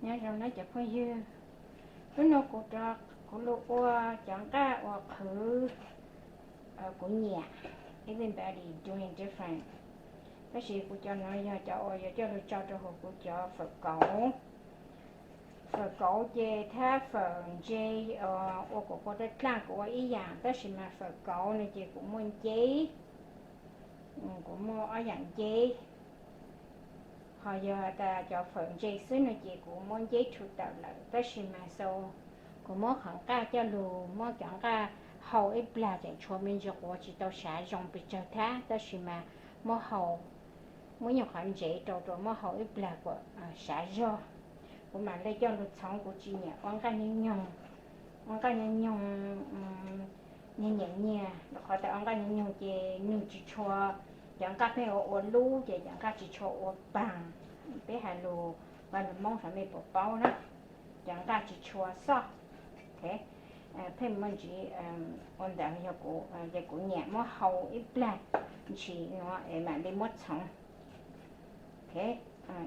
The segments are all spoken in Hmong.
Nyob zoo nawb cov phooj ywg, hnub no kuv rov, kuv los ua cov nqaj uas qhwv kuv nyiam, everybody doing different. Tab sis kuv cov no yog cov uas yuav coj los tso rau hauv kuv cov fawm kauv. Fawm kauv ces thiab fawm ntse, ua kuv pua dab dlaaj kuv ua ib yaam, tab sis mas fawm kauv no ces kuv muaj nceb, kuv muaj ob yaam nceb. Ho yog tas cov fawm ntse xwb no ces kuv muab nceb rhu tawm lawm, tab sis mas so kuv muab qhov nqaj coj lug, muab cov nqaj hau ib plag tseem tshuav me ntsis quav tsis tau sav zoo pes tsawg thiab, tab sis mas muab hau, muab nyuag qhov ntsev rau rau muab hau ib plag kuas sav zog. Kuv mam le coj lug txhoov, kuv tsis nyiam ua nqaj nyob nyoog, ua nqaj nyob nyoog nyias nyiam nyias, rau qhov tas ua nqaj nyob nyoog ces nwg tsis tshua, cov nqaj pheej ua ua lub ces cov nqaj tsis tshua ua paag. Peb hais lus, lus Moob saib mej puas paub na, cov nqaj tsis tshua xoj. Pheej muaj ntsis ua ntawd, yog kuv ces kuv nyiam muab hau ib plag ntshis nuav es mam le muab txhoov.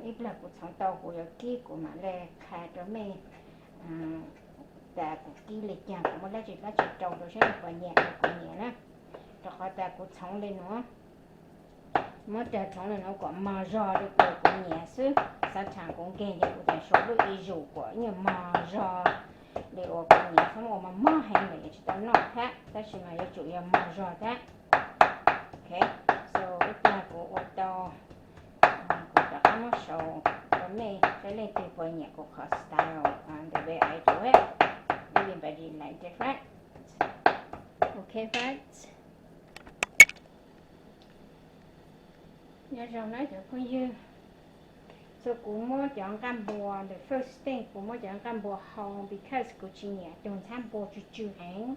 Ib plag kuv txhoov tau kuv yuav kib, kuv mam le qha rau mej tas kuv kib le caag, kuv muab dlaab tsi dlaab tsi rau rau saib mej puas nyiam, kuv nyiam na. Rau qhov tas kuv txhoov le nuav, muab coj txhoov le nuav kom mog zog le kuv nyiam xwb. Xav thaam kuv nkeeg ces kuv tseem suav lub ib zuj kuas nyuag mog zog le uas kuv nyiam, txhob ua mog mog heev lawm yuav tsis tau noj thiab, tab sis mas yuav tsum yog mog zog thiab. Ok, so ib plag kuv ua tau, kuv rov qab muab sau rau mej saib leej twg puas nyiam kuv qhov style the way I do it. Everybody like different. Ok friends. Nyob zoo na cov phooj ywg. So kuv muab cov nqaj npua, the first thing kuv muab cov nqaj npua hau, because kuv tsis nyiam tug ntxhab npua tsw tsw heev.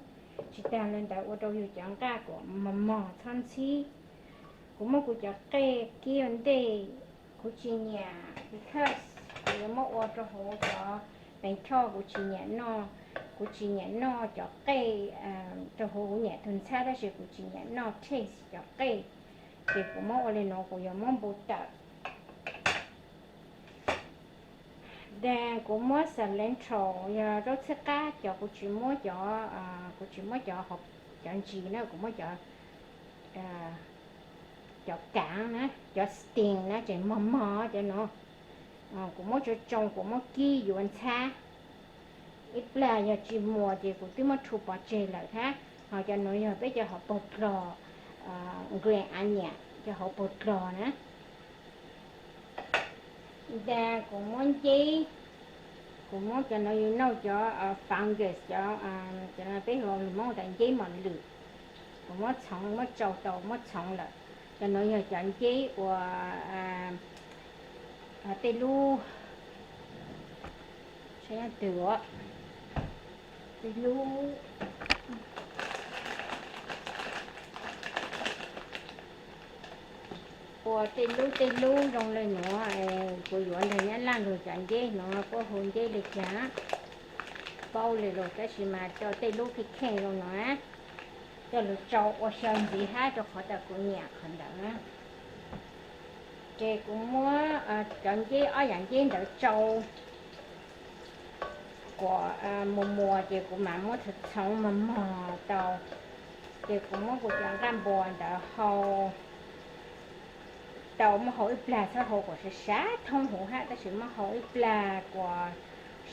Tsis tag le ntawd ua rau yug cov nqaj kuas mog mog txhob ntxhib. Kuv muab kuv cov qej kib ua ntej, kuv tsis nyiam, because kuv yuav muab ua rau hauv cov pees choj, kuv tsis nyiam noj, kuv tsis nyiam noj cov qej rau hauv, kuv nyiam tug ntxhab tab sis kuv tsis nyiam noj taste cov qej. Ces kuv muab ua le nuav, kuv yuav muab npu tawm. Then kuv muab cilantro, yog zaub txhwb qab, cov kuv tsis muab cov, kuv tsis muab cov, cov ntsis na, kuv muab cov, cov kaav na, cov stem na, tseem mog mog cov nuav. Kuv muab tsoo tsoo, kuv muab kib yuav ntxhab. Ib plag yog tsis muas ces kuv twb muab rhu pov tseg lawm thiab. Ho cov nuav yog peb cov hauv paug dlog, green onion, cov hauv paug dlog na. Ntag kuv muab nceb, kuv muab cov nuav, you know, cov fungus, cov, cov no peb hu lus Moob tas nceb mos lwm. Kuv muab txhoov, muab tsau tau, muab txhoov lawm. Cov nuav yog cov nceb uas tej lub, twg, tej lub ua tej lub tej lub zoo le nuav, kuv yuav ntag. Nyab Laj lug cov nceb nuav puab hu nceb le caag, paub le lug, tab sis mas coj tej lub kheej kheej zoo nuav, coj lug tsau ua xyaw ntxiv hab, rau qhov tas kuv nyiam qhov ntawd na. Ces kuv muab cov nceb, ob yam nceb ntawd tsau kuas muas muas ces kuv mam muab txhoov mog mog tau. Ces kuv muab kuv cov nqaj npua ntawd hau tau, muab hau ib plag, txhob hau kuas sav sav thoob huv hab, tab sis muab hau ib plag kuas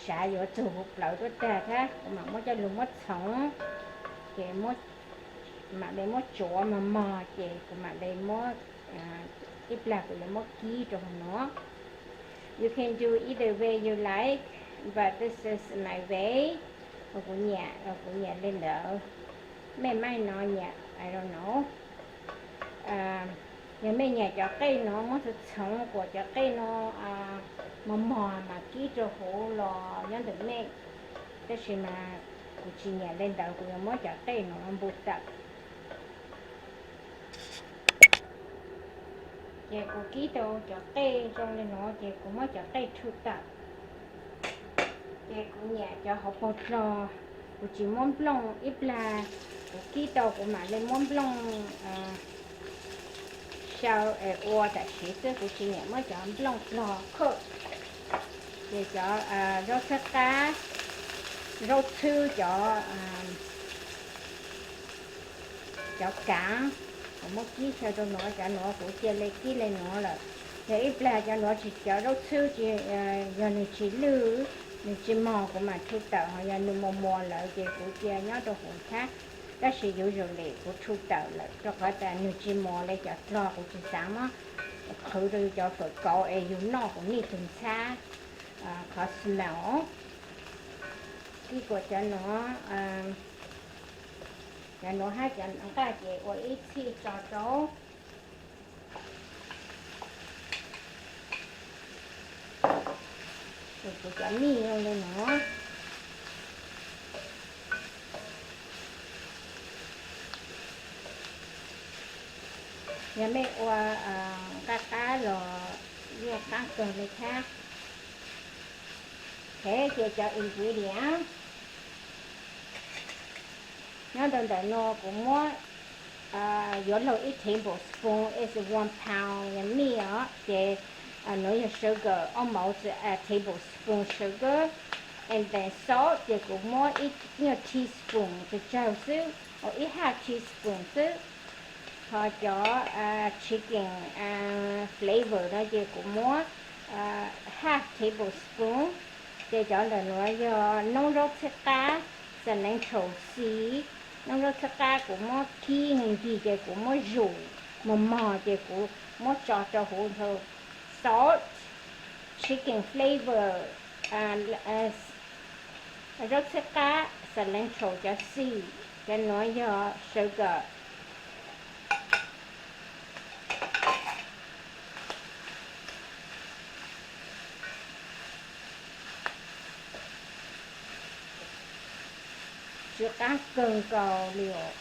sav yuav txug huv plawv tuab tag hab, kuv mam muab coj lug muab txhoov. Ces mam le muab tsuav mog mog, ces kuv mam le muab, ib plag kuv yuav muab kib rau hauv nuav. You can do either way you like, but this is my way. Kuv nyiam, kuv nyiam le ntawd. Mej maj no nyiam, I don't know. Yog mej nyiam cov qej no muab txhoov txhoov kuas cov qej no mog mog mas kib rau huv los nyob ntawm mej, tab sis mas kuv tsis nyiam le ntawd, kuv yuav muab cov qej no npu tawm. Ces kuv kib tau cov qej zoo le nuav ces kuv muab cov qej rhu tawm. Ces kuv nyiam cov hauv paug dlog, kuv tsis muab nplooj ib plag, kuv kib tau kuv mam le muab nplooj xyaw es ua tam sim xwb, kuv tsis nyiam muab cov nplooj dlog khawm. Ces cov zaub txhwb qab, zaub txhwb, cov cov kav, kuv muab kib chaw rau nuav, cov nuav kuv cia le kib le nuav lawm. Yog ib plag cov nuav tsis, cov zaub txhwb tsis, yog nws tsis lwj, nws tsis mog kuv mam tshu tawm, ho yog nws mos mos lawm ces kuv cia nyob rau huv thab. Tab sis usually kuv tshu tawm lawm rau qhov tas nws tsis mos le cov dlog, kuv tsis xav muab qhwv rau yus cov fawm kauv es yus noj kuv nij tug ntxhab qhov smell. Kib kuas cov nuav, cov nuav hab cov nqaj ces ua ib txhij tso rau. Kuv cov mij zoo le nuav. Yog mej ua nqaj qab los yeej qab kawg le thiab. Ok, ces cov ingredient nyob rau ntawm no kuv muab, yuav laug ib tablespoon, is one pound yog mij os, ces nuav yog sugar, almost a tablespoon sugar, and then salt ces kuv muab ib nyuag teaspoon tsawg tsawg xwb, ib half teaspoon xwb. Ho cov chicken flavor no ces kuv muab half tablespoon. Ces cov ntawm nuav yog noob zaub txhwb qab, cilantro seed. Noob zaub txhwb qab kuv muab kib ncig ces kuv muab zum mos mos ces kuv muab tso rau huv. Salt, chicken flavor, zaub txhwb qab, cilantro cov seed, cov nuav yog sugar. Tsw qab kawg nkaus li os.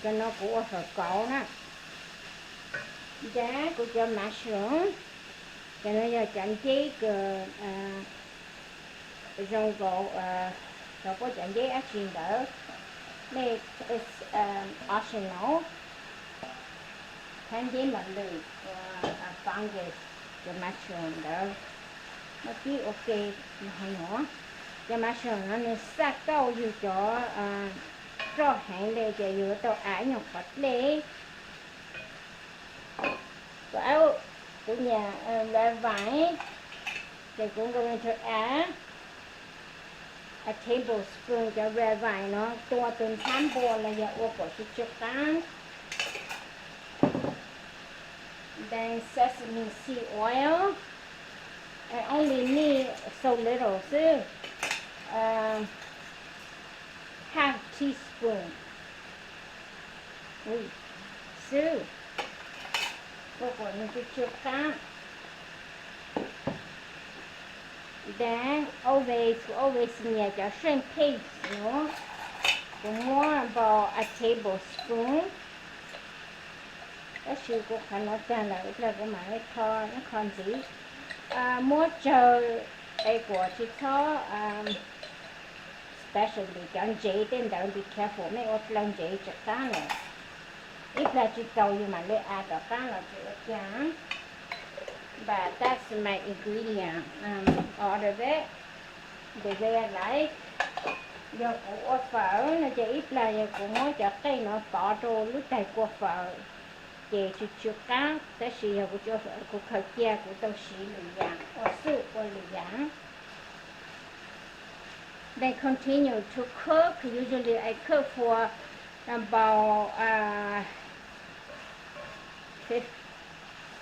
Cov no kuv ua fawm kauv na. Ntawd kuv cov mushroom, cov no yog cov nceb kws zoo nkaus, cov puab cov nceb dab tsi ntawd, mej, optional. Thab nceb mos lwm, fungus, cov mushroom ntawd, muab kib ua ke. Hais nuav, cov mushroom no nws xaj kauj yug cov roj heev le ces yug yuav tau av ib nyuag qhov dlej. Kuv, kuv nyiam red vine, ces kuv going to add a tablespoon cov red vine no, tua tug ntxhab npua los yog ua kom tsw tsw qaab. Then sesame seed oil, I only need so little xwb, half teaspoon xwb, ua kom nws tsw tsw qaab. Then always, kuv always nyiam cov seej paste nuav, kuv muab npau a tablespoon. Tab sis kuv qhov nuav tag lawm, ib pliag kuv mam li kho ib qho ntxiv. Muab tsawg es kuas tsis txhob, especially cov ntsev tej ntawd, be careful, mej ua dlawg ntsev tsw qaab lawm. Ib pliag tsis tau yus mam li add tom qaab los tsis ua cas. But that's my ingredient, all of it, the way I like. Yog kuv ua fawm no ces ib pliag yog kuv muab cov qeej no pov rau lub taig kua fawm, ces tsw tsw qaab, tab sis yog kuv khaws cia kuv tau siv lwm yaam, ua soup ua lwm yaam. They continue to cook. Usually I cook for about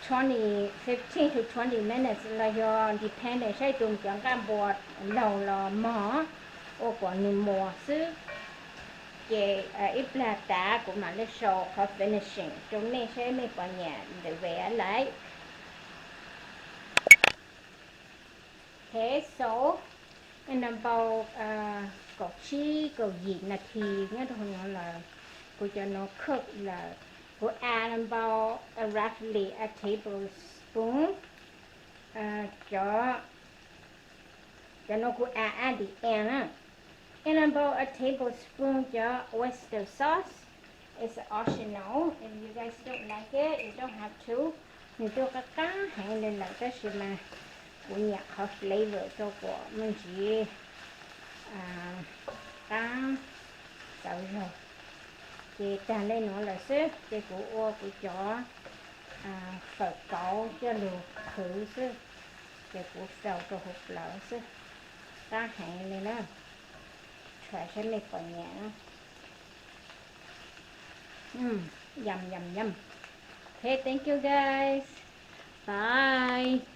twenty, fifteen to twenty minutes los yog depending saib tus cov nqaj npua laug los mog, ua kom nws muas xwb. Ces ib pliag tav kuv mam li show qhov finishing rau mej saib mej puas nyiam ntawm vem lawm. Ok, so, npau kaum tsib kaum yim nas this nyob rau hauv no lawm, kuv cov no cook lawm. Kuv add npau roughly a tablespoon, cov, cov no kuv add at the end na. Npau a tablespoon cov oyster sauce, it's optional, if you guys don't like it, you don't have to. Nws twb qab qab heev li lawm tab sis mas Kuv nyiam qhov flavor rau kuam me ntsis qab txawv zog. Ces tag li nuav lawm xwb ces kuv ua kuv cov fawm kauv coj lug qhwv xwb. Ces kuv faus rau huv plawv xwb. Qab heev li na. Try saib mej puas nyiam. Yum, yum, yum. Okay, thank you guys. Bye.